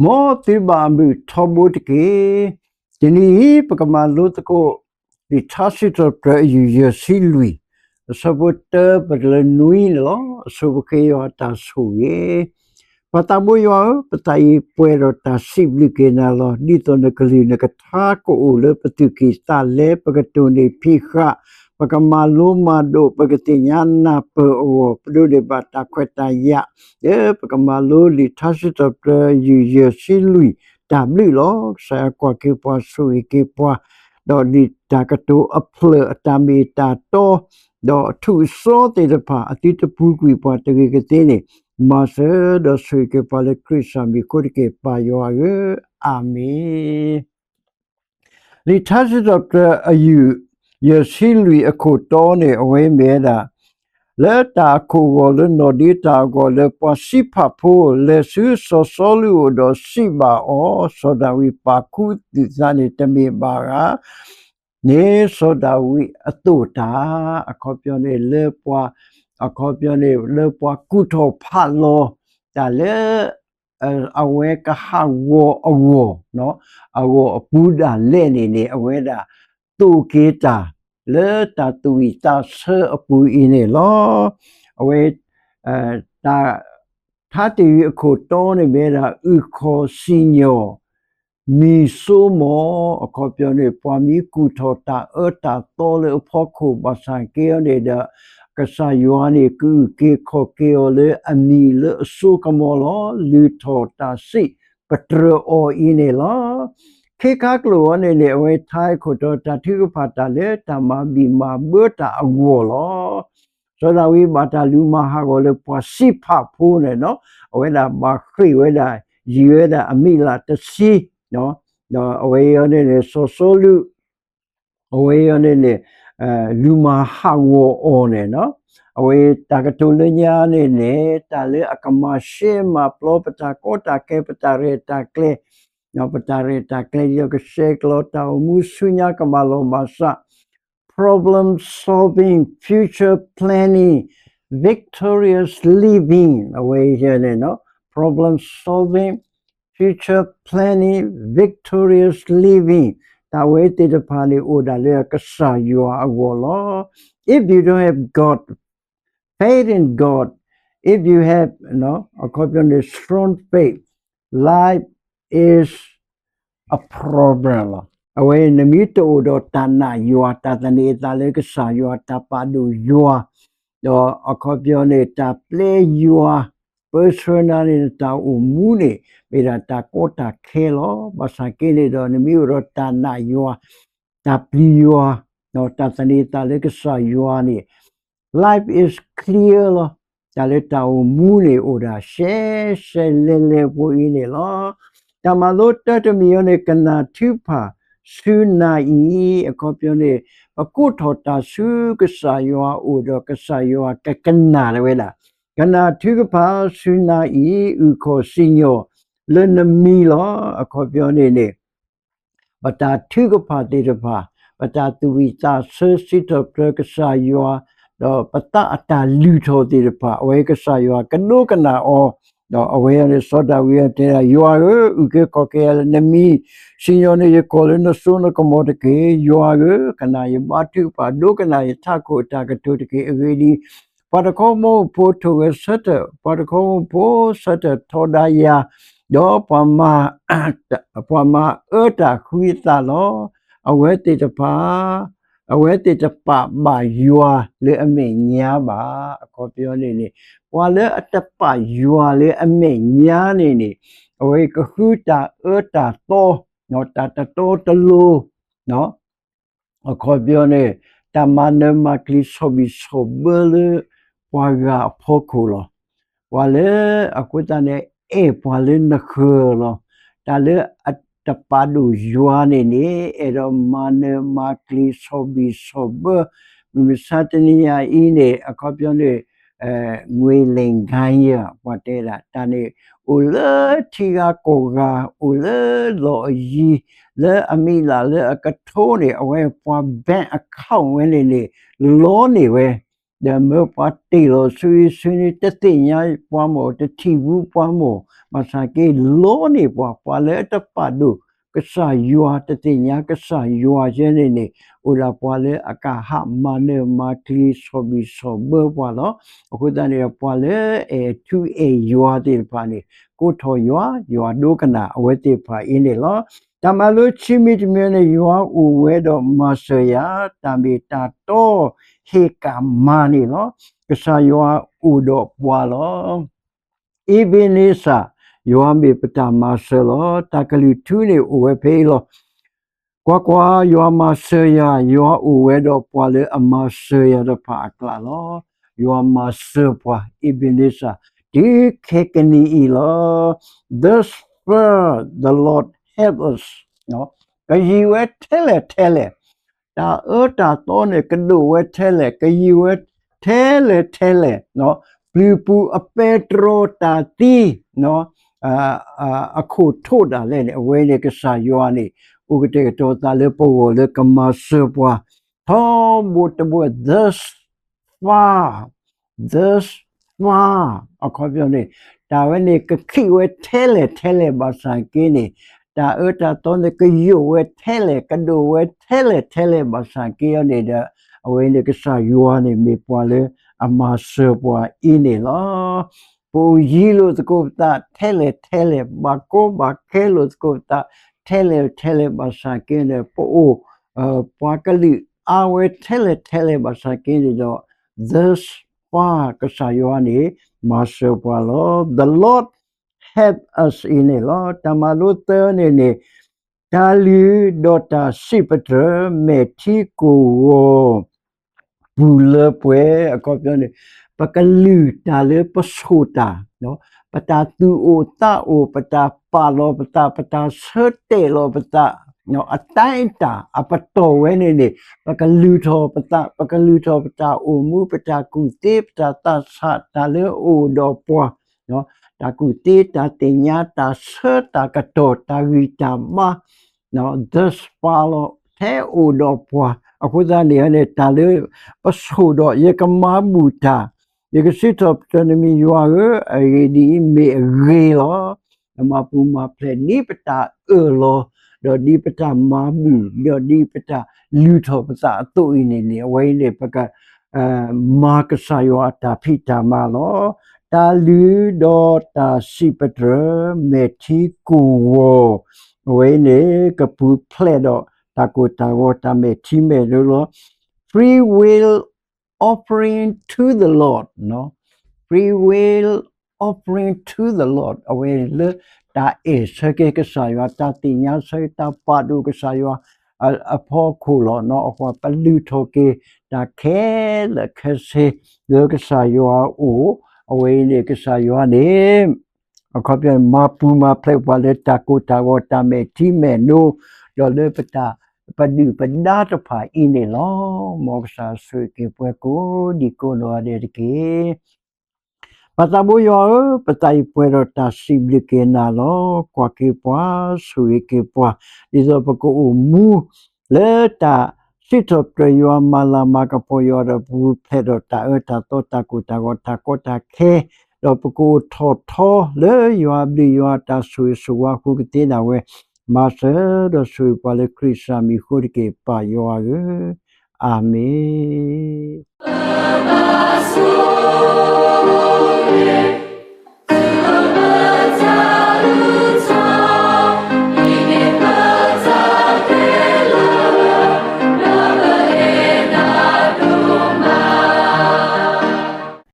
မ်သုဘၣ်အမုာ်ထီဘိတက့ၢ်. တနံၤအံၤ ပကမၤလိသကိး လံာ်ထါစံးထီၣ်ပတြၢၤအယူၢ်ယဲၢ်ဆံလွံၢ်, အဆၢဖိတၢပတြၢၤနွံန့ၣ်လီၤ. အဆိပဃ့ယွၤအတၢ်ဆိၣ်ဂ့ၤ ပၢ်သးဘိယွၤဧၢ, ပသးအံၤပှဲၤဒီးတၢ်စံးဘျုးက့ၤနၤလီၤ. ဒ်သိးနကလုၢ်နကထါကအိၣ်လၢပသူၣ်ကံၢ်သးလဲ, ပကတိၢ်နီၣ်ဖံးဃာ်, ပကမၤလိမၤဒိး, ပကသ့ၣ်ညါနၢ်ပၢၢ်အဂီၢ်, ပဒိးန့ၢ်ဘၣ်တၢ်ခွဲးတၢ်ယာ်, လၢပကမၤလိလံာ်ထါစံးထီၣ်ပတြၢၤယူၢ်ယဲၢ်ဆံလွံၢ်တၢ်ဘျုးလီၤ. ကစၢ်ယွၤကွၢ်က့ၤပှၤဆိၣ်ဂ့ၤက့ၤပှၤ, ဒီးလံာ်တၢ်ကတိၤအဖျၢၣ်အတၢ်မ့ၢ်တၢ်တီ, ဒီးအထူးအစီသ့ၣ်တဖၣ် အသုတပူၤကွံာ်ပှၤတဂ့ၤကသ့န့ၣ်, မၤစၢၤဒီးဆိၣ်ဂ့ၤက့ၤပှၤလၢခရံာ်စၢ်မံၤအဃိတက့ၢ် ပၢ်ယွၤဧၢ, အၤမ့ၣ်. လံာ်ထါစံးထီၣ်ပတြၢၤအယူၢ် ယဲၢ်ဆံလွံၢ်အခိၣ်တီန့ၣ် အဝဲမ့ၢ်ဝဲဒၣ် လၢတၢ်အခိၣ်အဂီၢ်လၢနီၣ်ဒ့တၢ်အဂီၢ်လၢပှၤစံးဖးဖိ လဲၤဆူစီၤစီလူးအအိၣ်ဒီးစံးဘၣ်အီၤ, စီၤဒၤဝံးပာ်ခူသူၣ်သးန့ၣ်တမ့ၢ်ဘၣ်ဧါ, န့ၣ်စီၤဒၤဝံးအသိၣ်တၢ်, အခီပညီန့ၣ်လၢပှၤ, အခီပညီန့ၣ်လၢပှၤကူၣ်ထီၣ်ဖးလီၤ တၢ်လၢ အဝဲကဟးဂီၤအဂီၢ်, အဂီၢ်အပူၤဒၣ်လဲာ်န့ၣ်န့ၣ် အဝဲဒၣ်သိၣ်က့ၤတၢ် လၢတၢ်သူၣ်ဝံၣ်သးဆၢအပူၤအံၤန့ၣ်လီၤ. အဝဲ တၢ် ထါတယုၢ်အခိၣ်တီန့ၣ်မ့ၢ်ဝဲဒၣ် အုၣ်ခီၣ်စံၣ်ညီၣ် မံၤစိမီၤ, အခီပညီန့ၣ် ပှၤမ့ၢ်ကူၣ်ထီၣ်တၢ်အၢတၢ်သီလၢအဖီခိၣ် ဘၣ်ဆၣ်က့အီၤန့ၣ်ဒီး ကစၢ်ယွၤန့ၣ် ကအုၣ်က့ၤခီၣ်က့ၤအီၤလၢအမံၤလၢအစိကမီၤလီၤ. လုၢ်ထီၣ်တၢ်စံးပတြၢၤအီၤအံၤန့ၣ်လီၤ. ခ့ခါကျိာ်အံၤန့ၣ်န့ၣ် အဝဲထါအခိၣ်တီ တၢ်ထုကဖၣ်တၢ်လၢတၢ်မၤဘံၣ်မၤဘၢတၢ်အဂီၢ်လီၤ. စီၤဒၤဝံးဘၣ်တၢ်လူၤမၤဟးဂီၤလၢပှၤစံးဖးဖိန့ၣ်, အဝဲဒၣ်ဘၣ်ဃ့ၢ်ဝဲဒၣ် ယံာ်ဝဲဒၣ်အမံးလးတဆံ, ဒီးအဝဲအံၤန့ၣ်န့ၣ် စီၤစီလူး အဝဲအံၤန့ၣ်န့ၣ် လူၤမၤဟးဂီၤအီၤန့ၣ်, အဝဲတၢ်ကတိၤလၢညါန့ၣ်န့ၣ် တၢ်လၢအကမၤရှဲမၤပျီပတၢ်ကီတၢ်ခဲ ပတၢ်ရဲၣ်တၢ်ကျဲၤ ပတၢ်ရဲၣ်တၢ်ကျဲၤဒီးကဆဲးကျိးတၢ်အိၣ်မူ ဆူညါကမၤလီၤမၤစး problem solving, future planning, victorious living အဝဲန့ၣ် problem solving, future planning, victorious living တၢ်ဝဲသ့ၣ်တဖၣ်န့ၣ် အိၣ်ဒၣ်လၢကစၢ်ယွၤအဂီၢ်လီၤ. If you don't have God, faith in God, if you have, အခီပညီန့ၣ် strong faith, life is a problem လီၤ. အဝဲနမ့ၢ်တအိၣ်ဒီးတၢ်နာ်ယွၤ, တၢ်သန့ၤအသးလၢကစၢ်ယွၤ, တၢ်ပာ်ဒိၣ်ယွၤ, ဒီးအခီပညီန့ၣ် တၢ်ပျဲယွၤ ပၢဆှၢနၤန့ၣ် နတၢ်အိၣ်မူန့ၣ် မ့ၢ်ဒၣ်တၢ်ကီတၢ်ခဲလီၤ. ဘၣ်ဆၣ်က့န့ၣ်ဒီး နမ့ၢ်အိၣ်ဒီးတၢ်နာ်ယွၤ, တၢ်ပျံၤယွၤ, တၢ်သန့ၤအသးလၢကစၢ်ယွၤန့ၣ် life is clear လီၤ. တၢ်လၢတၢ်အိၣ်မူန့ၣ် အိၣ်ဒၣ်ရှဲရှဲလဲလဲဖိအံၤန့ၣ်လီၤ. တၢ်မၤလိတၢ်တမံၤအံၤန့ၣ် ကနၣ်ထုကဖၣ်ဆူနၤအံၤ, အခီပညီန့ၣ် ပကိးထီၣ်တၢ်ဆူကစၢ်ယွၤအအိၣ်ဒီး ကစၢ်ယွၤကကနၣ်ဝဲဒၣ်, ကနၣ်ထုကဖၣ်ဆူနၤအံၤ အုၣ်ခီၣ်စံၣ်ညီၣ်လၢနမံၤလီၤ. အခီပညီန့ၣ်န့ၣ် ပတၢ်ထုကဖၣ်သ့ၣ်တဖၣ်, ပတၢ်သူၣ်ဝံၣ်သးဆၢစံးထီၣ်ပတြၢၤကစၢ်ယွၤ, ဒီးပသးအတၢ်လုၢ်ထီၣ်သ့ၣ်တဖၣ် အဝဲကစၢ်ယွၤကဒိကနၣ်အီၤ, ဒီးအဝဲန့ၣ်စီၤဒၤဝံးတဲဒၣ် ယွၤဧၢ, အုၣ်က့ၤခီၣ်က့ၤယၤလၢနမံၤ, စံၣ်ညီၣ်န့ၢ်ယကိာ်လၢနစိနကမီၤတက့ၢ်. ယွၤဧၢ, ကနၣ်ယဘါထုကဖၣ်, ဒိကနၣ်ယထးခိၣ်အတၢ်ကတိၤတက့ၢ်. အဂ့ၢ်ဒ်အံၤ, ပှၤတခီဘီမုၢ်ဖိထိၣ်ဂဲၤဆၢထၢၣ်, ပှၤတခီဘီမုၢ်ဖိဆၢထၢၣ်ထီဒါယၤ, ဒီးပှၤမၤ ပှၤမၤအၢတၢ်ဃံအသးလီၤ. အဝဲသ့ၣ်တဖၣ်, အဝဲသ့ၣ်တပာ်ဘၣ်ယွၤလၢအမဲာ်ညါဘၣ်. အခီပညီန့ၣ်န့ၣ် ပှၤလၢအတပာ်ယွၤလၢအမဲာ်ညါန့ၣ်န့ၣ် အဝဲကဃုတၢ်အၢတၢ်သီ, တၢ်တတီတလိၤ, အခီပညီန့ၣ် တၢ်မၤနၢၤမၤကျံၤဆီၣ်ဘံၣ်ဆီၣ်ဘၢလၢပှၤဂၤအဖီခိၣ်လီၤ. ပှၤလၢအဃိသတးန့ၣ် အဲၣ်ပှၤလၢနဃၢၤလီၤ. တၢ်လၢအတပာ်ဒိၣ်ယွၤန့ၣ်န့ၣ် အဲၣ်ဒိးမၤနၢၤမၤကျံၤဆီၣ်ဘံၣ်ဆီၣ်ဘၢ, မုၢ်မဆါတနံၤညါအံၤန့ၣ် အခီပညီန့ၣ် ငွေလိမ်ဂိုဏ်းယဲၢ် ပှၤတဲဒၣ် တၢ်န့ၣ် အိၣ်လၢထံဂၤကီၢ်ဂၤ, အိၣ်လၢလီၢ်အယံၤ, လၢအမံၤလၢ်လၢအကထိန့ၣ် အဝဲပှၤ bank account ဝဲန့ၣ်န့ၣ် လီန့ၢ်ဝဲ, ဒီးမၢပှၤတ့ၢ်လီၤဆူအံၤဆူန့ၣ် တသ့ၣ်ညါပှၤမၢ် တထံၣ်ဘူးပှၤမၢ်, ဘၣ်ဆၣ်က့ လီန့ၢ်ပှၤ, ပှၤလၢအတပာ်ဒိၣ်ကစၢ်ယွၤ တသ့ၣ်ညါကစၢ်ယွၤယဲန့ၣ်န့ၣ် အိၣ်ဒၣ်ပှၤလၢအကဟးမၤနၢၤမၤချံ ဆီၣ်ဘံၣ်ဆီၣ်ဘၢပှၤလီၤ. အဃိသတးန့ၣ်ဒီး ပှၤလၢအဲၣ်ထူအဲၣ်ယွၤသ့ၣ်တဖၣ်န့ၣ် ကိးထီၣ်ယွၤ, ယွၤဒိကနၣ် အဝဲသ့ၣ်တဖၣ်အံၤန့ၣ်လီၤ. တၢ်မၤလိခံမံၤတမံၤန့ၣ် ယွၤအိၣ်ဝဲဒီးမၤစၢၤယၤ, တၢ်မ့ၢ်တၢ်တီဟ့ၣ်ကၣ်မၤန့ၣ်လီၤ. ကစၢ်ယွၤအိၣ်ဒီးပှၤလီၤ. အ့ဘ့န့စၢ်, ယွၤမ့ၢ်ပတၢ်မၤစၢၤလီၤ. တၢ်ကလုၢ်ထူန့ၣ်အိၣ်ဝဲဖဲအံၤလီၤ. ကွၢ်ကွၢ်, ယွၤမၤစၢၤယၤ, ယွၤအိၣ်ဝဲဒီးပှၤလၢအမၤစၢၤယၤတဖၣ်အကျါလီၤ. ယွၤမၤစၢၤပှၤ, အ့ဘ့န့စၢ်, တုၤခဲကနံၣ်အံၤလီၤ. Thus far the Lord help us. ကယံာ်ဝဲထဲလဲၣ်ထဲလဲၣ်, တၢ်အၢတၢ်သီန့ၣ် ကဒိၣ်ဝဲထဲလဲၣ်, ကယံာ်ဝဲထဲလဲၣ်ထဲလဲၣ်, ပျုၤပူၤအပဲတြီတၢ်သံ အခိၣ်ထိးဒၣ်လဲာ်န့ၣ် အဝဲန့ၣ်ကစၢ်ယွၤန့ၣ် အိၣ်ကတဲာ်ကတီၤသးလၢပဂီၢ်လၢကမၤစၢၤပှၤ ထီဘိတဘိ thus far, thus far အခီပညီန့ၣ် တၢ်ဝဲန့ၣ်ကခံးဝဲထဲလဲၣ်ထဲလဲၣ်ဘၣ်ဆၣ်က့န့ၣ် တၢ်အၢတၢ်သီန့ၣ် ကယိာ်ဝဲထဲလဲၣ် ကဒိၣ်ဝဲထဲလဲၣ်ထဲလဲၣ်ဘၣ်ဆၣ်က့အီၤန့ၣ်ဒီး အဝဲန့ၣ်ကစၢ်ယွၤန့ၣ် မ့ၢ်ပှၤလၢအမၤစၢၤပှၤအံၤန့ၣ်လီၤ. ပအိၣ်ယံၤလိာ်သကိးပသးထဲလဲၣ်ထဲလဲၣ်, ဘၣ်ကီဘၣ်ခဲလိာ်သကိးပသး ထဲလဲၣ်ထဲလဲၣ်ဘၣ်ဆၣ်က့န့ၣ် ပအိၣ် ပှၤကလုာ်အါဝဲထဲလဲၣ်ထဲလဲၣ်ဘၣ်ဆၣ်က့န့ၣ်ဒီး thus far ကစၢ်ယွၤန့ၣ် မၤစၢၤပှၤလီၤ. The Lord help us အံၤန့ၣ်လီၤ. တၢ်မၤလိသၢန့ၣ်န့ၣ် တၢ်လုၢ်ဒီးတၢ်စံးပတြၢၤ မဲာ်ထံကိၢ်ဂီၤ ပူၤလၢပှဲၤ အခီပညီန့ၣ် ပကလုၢ်တၢ်လၢပဆိၣ်တၢ်, ပတၢ်သူၣ်အိၣ်သးအိၣ် ပတၢ်ပာ်လီၤပသး ပတၢ်ဆၢတဲာ်လီၤပသး အတၢ်အတၢ်အပတီၢ်ဝဲန့ၣ်န့ၣ် ပကလုၢ်ထီၣ်ပသး ပကလုၢ်ထီၣ်ပတၢ်အိၣ်မူ ပတၢ်ကူၣ်သ့ ပတၢ်သးဆး တၢ်လၢအအိၣ်ဒီးပှၤ တၢ်ကူၣ်သ့ တၢ်သ့ၣ်ညါ တၢ်ဆၢ တၢ်ကတီၢ် တၢ်ဂံၢ်တၢ်ဘါ thus far လီၤ ထဲအိၣ်ဒီးပှၤ အဃိသတးန့ၣ်န့ၣ် တၢ်လၢပဆိၣ်ဒီး ယကမၤဘူၣ်တၢ် ယကစံးထီၣ်ပတြၢၤနမံၤယွၤဧၢ, အဂ့ၢ်ဒ်အံၤ မ့ၢ်အဂ့ၤလီၤ. နမၤပူၤမၤဖျဲးဒ်ပတၢ်အၢၣ်လီၤ, ဒီးဒ်ပတၢ်မၤဘူၣ် ဒီးဒ်ပတၢ်လုၢ်ထီၣ်ပသးအသိးအံၤန့ၣ်န့ၣ် အဝဲအံၤန့ၣ် ပက မၤကစၢ်ယွၤအတၢ်ဖံးတၢ်မၤလီၤ. တၢ်လုၢ်ဒီးတၢ်စံးပတြၢၤ မဲာ်ထံကိၢ်ဂီၤ အဝဲအံၤန့ၣ် ကပူၤဖျဲးဒီးတၢ်ကိၢ်တၢ်ဂီၤ တၢ်မဲာ်ထံမဲာ်နိလီၤ. Free will offering to the Lord, free will offering to the Lord အဝဲလၢတၢ်အဲၣ်ဆၢက့ၤကစၢ်ယွၤ တၢ်သ့ၣ်ညါဆၢက့ၤတၢ်ပာ်ဒိၣ်ကစၢ်ယွၤအဖီခိၣ်လီၤ. အဃိပလုၢ်ထီၣ်က့ၤတၢ်ခဲလၢာ်ခဲဆ့လၢကစၢ်ယွၤအအိၣ် အဝဲအံၤန့ၣ် ကစၢ်ယွၤန့ၣ် အခီပညီ မၤပူၤမၤဖျဲးပှၤလၢတၢ်ကိၢ်တၢ်ဂီၤ တၢ်မဲာ်ထံမဲာ်နိ ဒီးလၢပတၢ်ပဒုၣ်ပဒါတဖၣ်အံၤန့ၣ်လီၤ. မ်ကစၢ်ဆိၣ်ဂ့ၤက့ၤပှၤကိးဒံကိးနီၢ်ဂၤဒဲးတက့ၢ်. ပၢ်သးဘိယွၤဧၢ, ပသးအံၤပှဲၤဒီးတၢ်စံးဘျုးက့ၤနၤလီၤ. ကွၢ်က့ၤပှၤ ဆိၣ်ဂ့ၤက့ၤပှၤ ဒ်သိးပကအိၣ်မူလၢတၢ်စံးထီၣ်ပတြၢၤယွၤ မၤလၤမၤကပီၤယွၤဒီး ပူၤဖျဲးဒီးတၢ်အၢတၢ်သီ တၢ်ကိၢ်တၢ်ဂီၤ တၢ်ကီတၢ်ခဲ ဒီးပကအိၣ်ထီၣ်ထီလၢယွၤအဘျုးယွၤအတၢ်ဆိၣ်ဂ့ၤဆိၣ်ဝါအဃိကသ့ဒၣ်ဝဲ မၤစၢၤဒီးဆိၣ်ဂ့ၤပှၤလၢခရံာ်စၢ်မံၤအဃိတက့ၢ် ပၢ်ယွၤဧၢ, အၤမ့ၣ်.